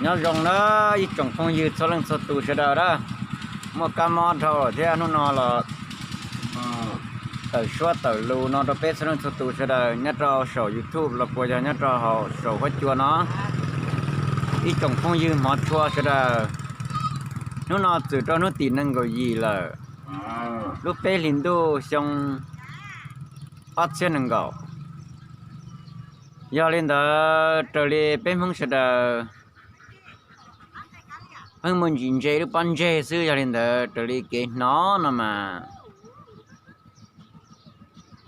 Nyob zoo na ib tsoom phooj ywg txhua leej txhua tus sawv daws na, muaj kab mob dhau lawm thiab hnub no los tawm suab tawm lus no rau peb txhua leej txhua tus sawv daws nyob rau saum YouTube los puas yog nyob rau hauv saum huab cua no. Ib tsoom phooj ywg hmov tshua sawv daws, hnub no txwm rau hnub tim nees nkaum yim lawm, lub peb hlis ntuj xyoo ob txhiab nees nkaum. Yog li ntawd raws li peb Hmoob sawv daws pheej muaj ntsis ntse lub pob ntseg xwb, yog li ntawd raws li kev hnov no mas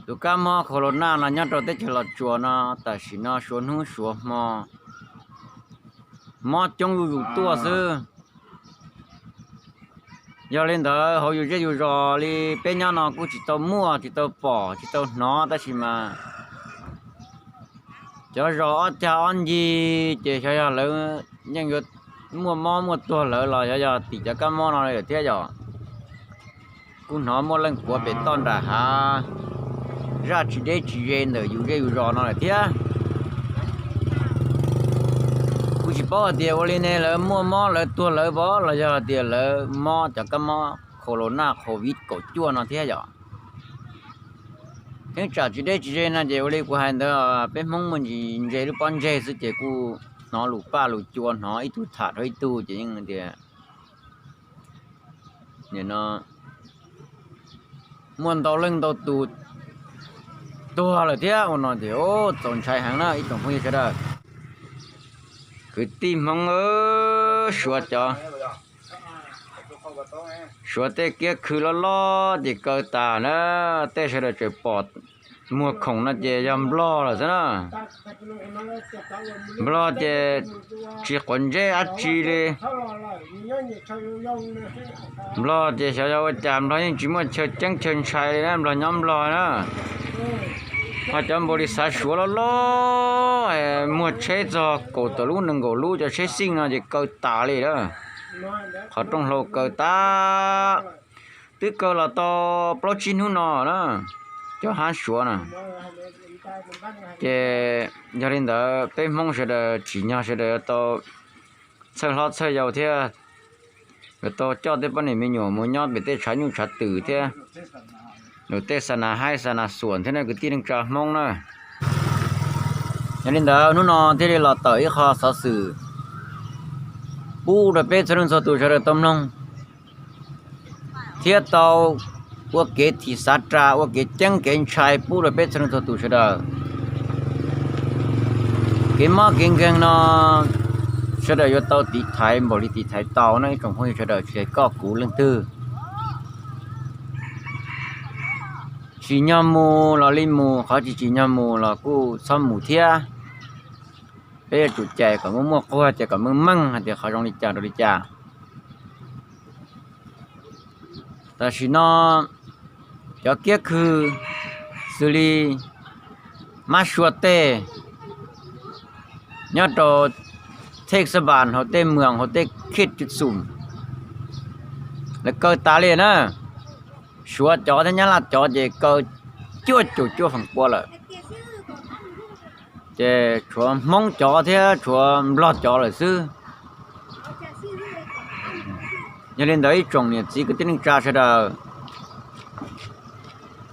tus kab mob corona no nyob rau teb chaws Los Tsuas no tam sim no suav hnub suav hmo mob coob zuj zus tuaj xwb. Yog li ntawd hauv yus zej yus zos li peb nyob no kuj tsis tau muaj, tsis tau pom, tsis tau hnov, tab sis mas cov zos ob cag ob ncig ces xyov yog lawv yeej yuav muaj mob muaj tuag lawm los xyov yog tim cov kab mob no lawm thiab yom. Kuj hnov muaj leej puav pem toj nram hav, zaj tsis deb tsis ze ntawm yus zej yus zos no lawm thiab. Kuv tsis paub hais tias ua li ne lawv muaj mob lawv tuag lawv vov los yog hais tias lawv mob cov kab mob corona covid kaum cuaj no thiab yom. Yeej tsam tsis deb tsis ze no ces ua li kuv hais ntawd, peb Hmoob muaj ntsis ntse lub pob ntseg xwb ces kuj hnov lus paj lus cua, hnov ib tug tham rau ib tug ces yeej tias no muaj ntau leej ntau tus tuag lawm thiab ua no ces txaus ntshai heev na ib tsoom phooj ywg sawv daws. Kwv tij Hmoob, suav cov, suav tej kiab khw loj loj ces kaw tas na, tej sawv daws tseem pom muag khoom no ces yog Nplog lawm xwb na. Nplog ces tsis quav ntsej dab tsi li. Nplog ces xyov yog ua cas Nplog yeej tsis muaj chaw ceeb chaw ntshai li na, Nplog nyob Nplog na. Ho cov npaum li xav suav loj loj, muag tsheb txog kaum tawm lub nees nkaum lub cov tsheb xij no ces kaw tas li lawm. Qhov rooj hlau kaw tas, twb kaw los tau plaub tsib hnub no na, cov hab suav na. Ces yog li ntawd peb Hmoob sawv daws tsim nyog sawv daws yuav tau txhawj hlob txhawj yau thiab, yuav tau coj tej poj niam me nyuam mus nyob pem tej tshav nyuj tshav twm thiab, tej xa nas haib xa nas xuam thiab na kwv tij neej tsa Hmoob na. Yog li ntawd hnub no thiaj li los tawm ib qho xov xwm pub rau peb txhua leej txhua tus sawv daws tau mloog thiab tau ua kev thim xav ras, ua kev ceeb kev ntshai pub rau peb txhua leej txhua tus sawv daws. Kev mob kev nkeeg no sawv daws yuav tau tiv thaiv npaum li tiv thaiv tau na ib tsoom phooj ywg sawv daws, tsis hais koj kuv leej twg. Tsim nyog mus los li mus, qhov tsis tsim nyog mus los kuj txhob mus thiab. Peb yuav tsum cais kom muaj muaj quag, cais kom meej meej hais tias qhov zoo li cas rau li cas. Tam sim no cov kiab khw xws li mab sua tej nyob rau Thej Xab Npas hauv tej moos hauv tej khej xum lawv kaw tas li na. Suav cov thiab Nyab Laj cov ces kaw cuaj caum cuaj feem pua lawm. Ces tshuav Hmoob cov thiab tshuav Nplog cov lawm xwb. Yog li ntawd ib tsoom niam txiv kwv tij neej tsa sawv daws,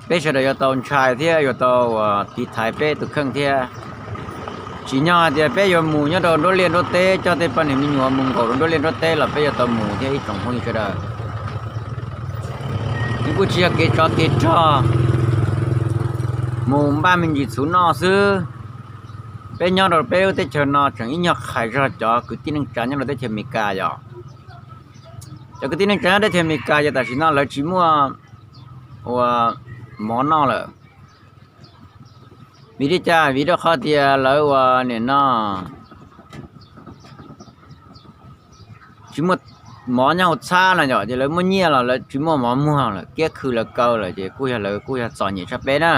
peb sawv daws yuav tau ntshai thiab yuav tau tiv thaiv peb tus kheej thiab. Tsim nyog hais tias peb yuav mus nyob rau nruab liaj nruab teb, coj tej poj niam me nyuam mus nkaum rau nruab liaj nruab teb los peb yuav tau mus thiab ib tsoom phooj ywg sawv daws. Nws kuj tsis yog kev tsov kev rog mus npaj me ntsis txhuv noj xwb. Peb nyob rau peb lub teb chaws no tseem ib nyuag qhais zog cov kwv tij neej tsa nyob rau teb chaws Amelikas yom. Cov kwv tij neej tsa nyob teb chaws Amelikas ces tam sim no lawv tsis muaj ua mov noj lawm. Vim li cas? Vim rau qhov tias lawv ua nim no tsis muaj mov nyob hauv txhab no yom, ces lawv muaj nyiaj los lawv tsis muaj mov muag lawm, kiab khw lawv kaw lawm ces kuj yog lawv kuj yog txom nyem tshaj peb na.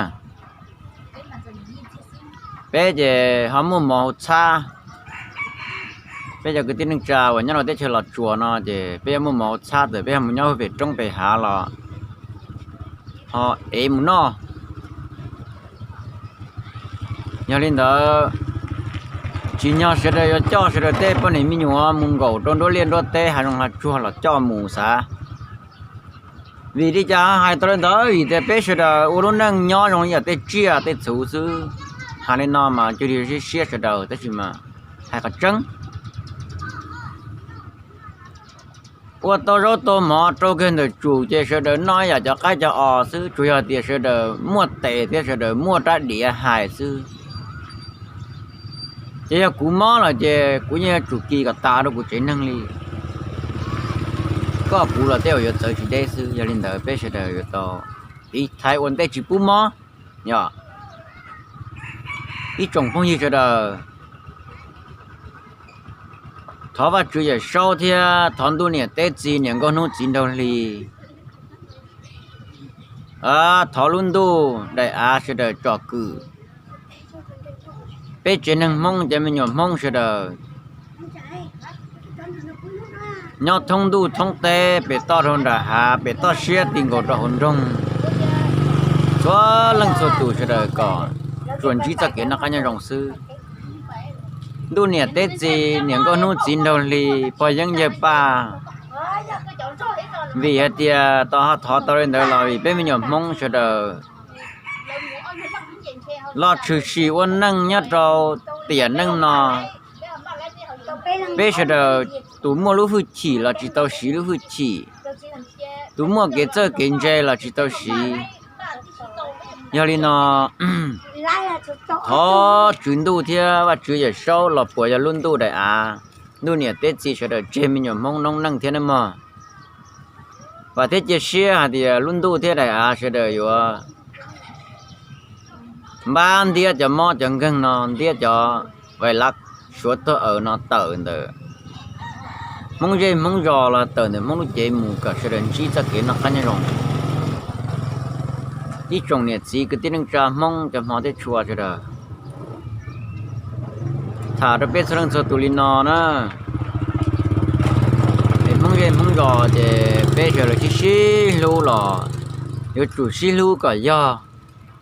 Peb ces ho muaj mov hauv txhab. Peb cov kwv tij neej tsa uas nyob rau teb chaws Los Tsuas no ces peb yuav muaj mov hauv txhab txawm peb ho mus nyob pem roob pem hav los ho ev mus noj. Yog li ntawd, Tsim nyog sawv daws yuav coj sawv daws tej poj niam me nyuam mus nkaum rau nruab liaj nruab teb hav zoov hav tsuag los coj mus xav. Vim li cas hais tau li ntawd? Vim tias peb sawv daws ua lub neej nyob zoo li yam tej tsiaj tej txhu xwb. Hais li no mas cuag li siab siab sawv daws tab sis mas hais qhov tseeb, ua tau zaub tau mov rau kiag ntawm tsum ces sawv daws noj ib yam cov qaib cov os xwb, tsuas yog tias sawv daws muaj tes thiab sawv daws muaj rab diav hais xwb. Ces yog kuv mob lawm ces kuv yeej yuav tsum kis kom tas rau kuv tsev neeg li. Koj kuv los tej zaum yuav txawv tsis deb xwb, yog li ntawd peb sawv daws yuav tau tiv thaiv ua ntej tsis pub mob. Yog ib tsoom phooj ywg sawv daws, thov Vajtswv Yawm Saub thiab thov ntuj niam teb txiv niam nkauj hnub txiv nraug hli, thov lub ntuj daim av sawv daws tsom kwm peb tsev neeg Hmoob cov me nyuam Hmoob sawv daws nyob thoob ntuj thoob teb, pem toj rau nram hav, pem toj siab ti nkaus rau hauv nroog, txhua leej txhua tus sawv daws kom tsuas ntsib txoj kev noj qab nyob zoo xwb. Ntuj niam teb txiv niam nkauj hnub txiv nraug hli pog yeeb yawg paj, vim hais tias tau ho thov tau li ntawd los vim peb me nyuam Hmoob sawv daws los tshwm sim ua neej nyob rau tiam neej no, peb sawv daws tus muaj lub hwj chim los tsis tau siv lub hwj chim, tus muaj kev txawj kev ntse los tsis tau siv. Yog li no, thov Tswv Ntuj thiab Vajtswv Yawm Saub los puas yog lub ntuj daim av, ntuj niam teb txiv sawv daws tseg me nyuam Hmoob noob neej thiab nawb mog. Vam thiab cia siab hais tias lub ntuj thiab daim av sawv daws yuav npab ntiab cov mob cov nkeeg no, ntiab cov vais lav suav tuag aws no tawm ntawm Hmoob zej Hmoob zos los tawm ntawm Hmoob lub cev mus kom sawv daws ntsib txoj kev noj qab nyob zoo. Ib tsoom niam txiv kwv tij neej tsa Hmoob cov hmov thiab tshua sawv daws, tham rau peb txhua leej txhua tus li no na. Es Hmoob zej Hmoob zos ces peb sawv daws sib sib hlub los yuav tsum sib hlub kom yog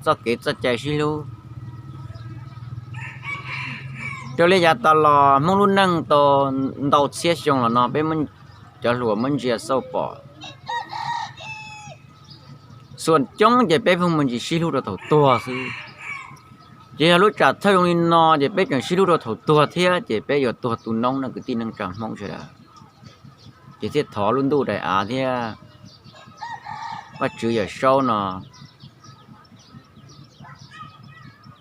txoj kev txoj cai sib hlub. Raws li yav tas los Hmoob lub neej tau ntau txhiab xyoo los no peb cov hluas muab ntsia xauj pom, xuam coob ces peb pheej mus ntsis sib hlub rau thaum tuag xwb. Ces yog lub tsam thawj zoo li no ces peb tseem sib hlub rau thaum tuag thiab ces peb yuav tuag tu noob no kwv tij neej tsa Hmoob sawv daws. Ces thiaj thov lub ntuj daim av thiab Vajtswv Yawm Saub no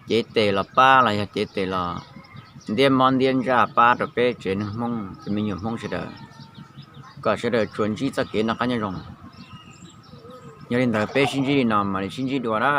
cev tes los pab los yog cev tes los ntiab mob ntiab ntsaj pab rau peb tsev neeg Hmoob, tsev me nyuam Hmoob sawv daws, kom sawv daws tsuas ntsib txoj kev noj qab nyob zoo. Yog li ntawd peb sib ntsib li no mam li sib ntsib dua na.